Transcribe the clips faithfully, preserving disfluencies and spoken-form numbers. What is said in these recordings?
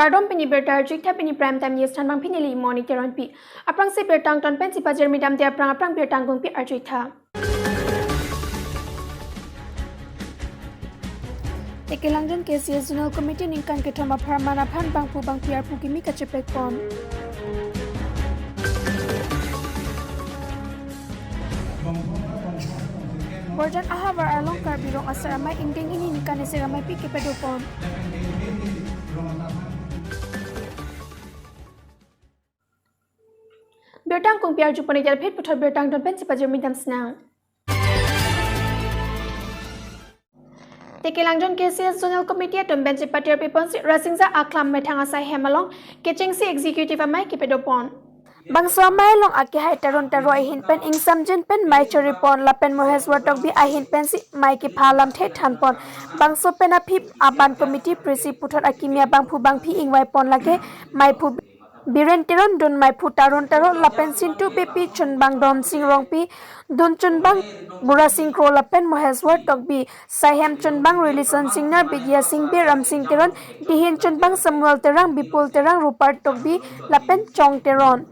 Kardom, pini birta arjuitha, pini Prime Time News thanbang pini neli Moni Teronpi. Aphrangsi birta angton pensi pajirmi damde aphrang aphrang birta angkungpi arjuitha. Tekelangjon K C S Zonal Committee ningkan kethom apharman aphan bangphu bangphi arpu kimi kachepekpon. Borjan ahavar along Karbi Rong Asar Amei ingdeng hini ningkan isi ameipi kepadopon. Birta angkungpi arjupon, ejal phit puthot birta angton pensi pajirmi dam sinang. Tekelangjon K C S Zonal Committee atum bench patir piponsi Rasingja Aklam methang asai hem along kechengsi executive amei kepadopon. Bangso amei along akehai Tarun Taro ahin pen ingsamjin pen mei choripon lapen Moheswar Tokbi ahin pensi mei kepha alamthe thanpon. Bangso pen aphi aban committee presi puthot akimi abangphu bangphi ingvaipon, lake meiphu Biren Teron, dun meiphu Tarun Taro lapen Sintu Beypi, chunbang Donsing Rongpi, dun chunbang Murasing Kro lapen Moheswar Tokbi, saihem chunbang Rilison Singnar, Bidya Sing Bey, Ramsing Teron, dihin chunbang Samuel Terang, Bipul Terang, Rupar Tokbi lapen Chong Teron.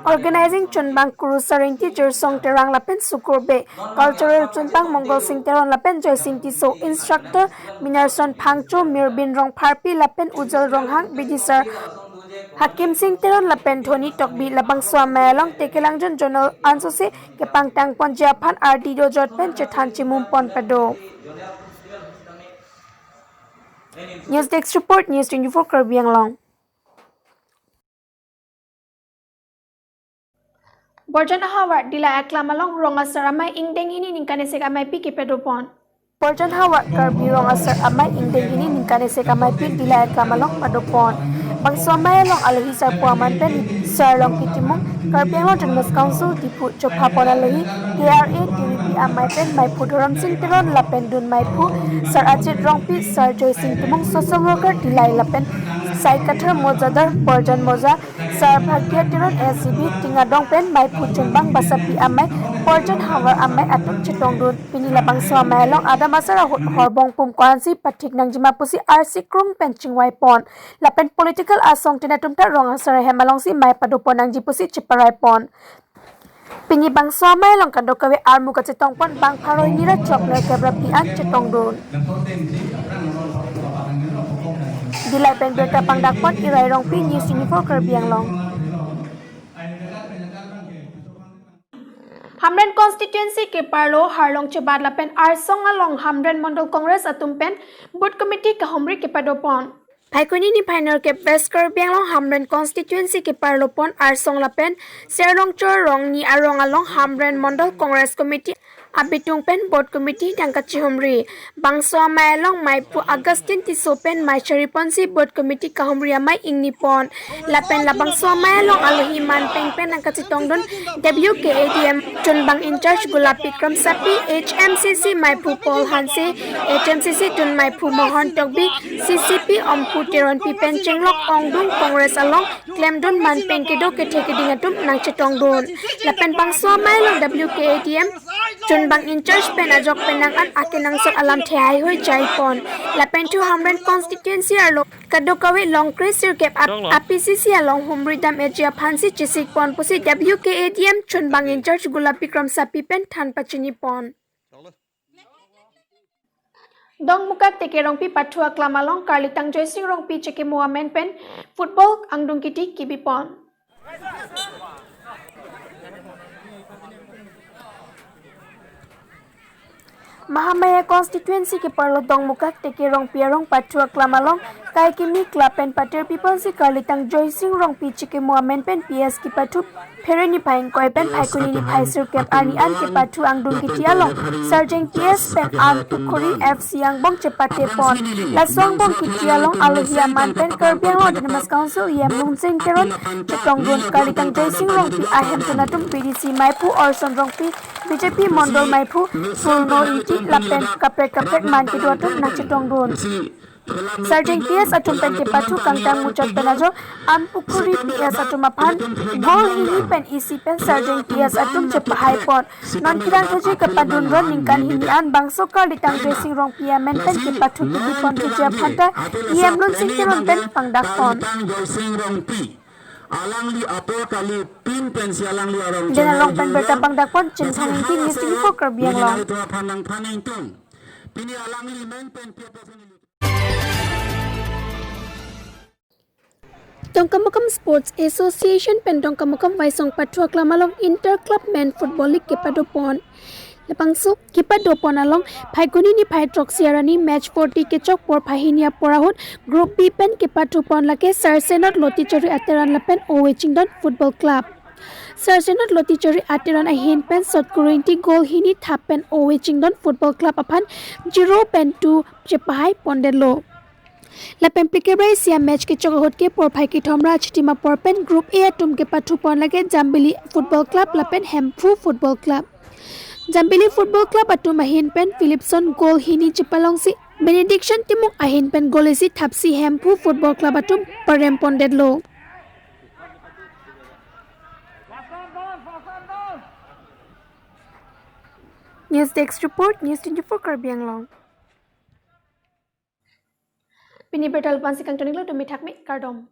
Organizing chunbang Kurusar Ingti, Jirsong Terang lapen Sukur Bey, cultural chunbang Mongol Sing Teron lapen Joysing Tisso, instructor Minarson Phangcho, Mirbin Rongpharpi lapen Ujal Ronghang, bidisar Hakim Sing Teron lapen Dhoni Tokbi. Labangso amei along Tekelangjon Zonal ansose kepangtangponji aphan ardi dojot pen chethan chimum pon pado. News Desk Report, News twenty-four Karbi Anglong. Borjan ahavar Dillai Aklam along Rong Asar Amei ingdeng hini ningkan isi ameipi kepadopon. Borjan havar Karbi Rong Asar Amei ingdeng hini ningkan isi ameipi Dillai Aklam along padopon. Bangso amei along alohi sarpo aman pen Sar Rongki Timung, Karbi Anglong Autonomous Council Diphu, chophapon alohi K R A T V P amei pen meiphu Dhorom Sing Teron lapen dun meiphu Sar Ajit Rongpi, Sar Joysing Timung, social worker Dillai lapen Saikathar Mojadar, Borjan Moja, Sar Bhagya Teron, S C B Tingadong pen meiphu chunbang Basapi amei, Borjan havar amei atum chetongdun. Pini labangso amei along adam asar ahut horbong pum ko-ansi pathik nangjima pusi arsi krung pen chingvaipon. Lapen political asong tin atum ta Rong Asar ahem alongsi mei padopon nangji pusi cheparaipon. Pini bangso amei along kadokave armu kachetongpon bang pharo hini ra chok nerkep ra phi an chetongdun. Dillai pen birta pangdakpon Irai Rongpi, News twenty-four Karbi Anglong. Hamren constituency keparlo Harlong Chebat lapen Arsong along Hamren Mondol Congress atum pen booth committee kahumri kepadopon. Phaikuni niphai nerkep West Karbi Anglong Hamren constituency keparlopon Arsong lapen Serlongchor Rongni arong along Hamren Mondol Congress Committee abitung pen booth committee nangkachihumri. Bangso amei along meiphu Augustine Tisso pen mei choriponsi booth committee kahumri amei ingnipon. Lapen labangso amei along alohi manpeng pen nangkachetongdun W K A D M chunbang in-charge Gulapi Kramsapi, H M C C meiphu Paul Hanse, H M C C dun meiphu Mohon Tokbi, C C P Omphu Teronpi pen chenglok ongdung Congress along klemdun manpeng kedo kethe keding atum nangchetongdun. Lapen bangso amei along W K A D M chunbang in-charge pen ajok pen nang-an akenangsot alamthe haihui jaipon. Lapen thu Hamren constituency arlo kadokave long kre sirkep ap-, Donglo. A P C C along humri dam-eji aphansi chesikpon pusi W K A D M chunbang in-charge Gulapi Kramsapi pen than pachinipon. Dongmukak Teke Rongpi pathu aklam along Karlitang Joysing Rongpi chekimo amen pen football angdung kiti kibipon. Mahamaya constituency keparlo Dongmukak Teke Rongpi arong pathu aklam along kaikimi club pen patir piponsi Karlitang Joysing Rongpi chekimo amen pen P S kepathu Phereni phai ingkoi pen Phaikuni niphai sirkep arni an kepathu angdung kiti along Sarjeng P S pen An Pukhuri F C angbong chepatepon. Laso angbong kiti along alohi aman pen Karbi Anglong Autonomous Council E M Lunsing Teron chetongdun. Karlitang Joysing Rongpi ahemtun atum B D C meiphu Orson Rongpi, B J P Mondol meiphu Purno Ingti lapen kaprek kaprek man kedo atum nangchetongdun. Sarjeng P S atum pen kepathu kangtang muchot pen ajo Anpukuri P S atum aphan goal hini pen isi pen Sarjeng P S atum chepahai pon. Non kedang thuji kepadun ron ningkan hini an bangso karli tang Dressing Rongpi amen pen kepathu kidi pon thuji aphan ta E M Lunsing Teron pen pangdak pon. Tang Dressing Rongpi. Alangli apor kali pin pensi alangli arong. Jen along pen berta pangdak pon Chinthong Ingti, News twenty-four Karbi Anglong. Pini alangli men pen Dongkamukam Sports Association pen Dongkamukam Waisong Pathu Aklam along Inter Club Men Football League kepado pon. Labangso kepado pon along Phaikuni niphai throksi arni match forty kechok porphai hini apor ahut Group B pen kepathu pon lake Sarsenot Loti Chori Ateran lapen Owe Chingdon Football Club. Sarsenot Loti Chori Ateran ahin pen Sot Kuru Ingti goal hini thap pen Owe Chingdon Football Club aphan zero pen two chepahai pondetlo. Lapen phlikebra isi a-match kechok ahut ke porphai kethom ra achitim apor pen Group A atum kepathu pon lake Jambili Football Club lapen Hemphu Football Club. Jambili Football Club atum ahin pen Philipson goal hini chepalongsi Benediction Timung ahin pen goal isi thapsi Hemphu Football Club atum parem pondetlo. News Desk Report, News twenty-four Karbi Anglong. Pini berta lapu-ansi kangton-iklo, tumi thakmi, kardom.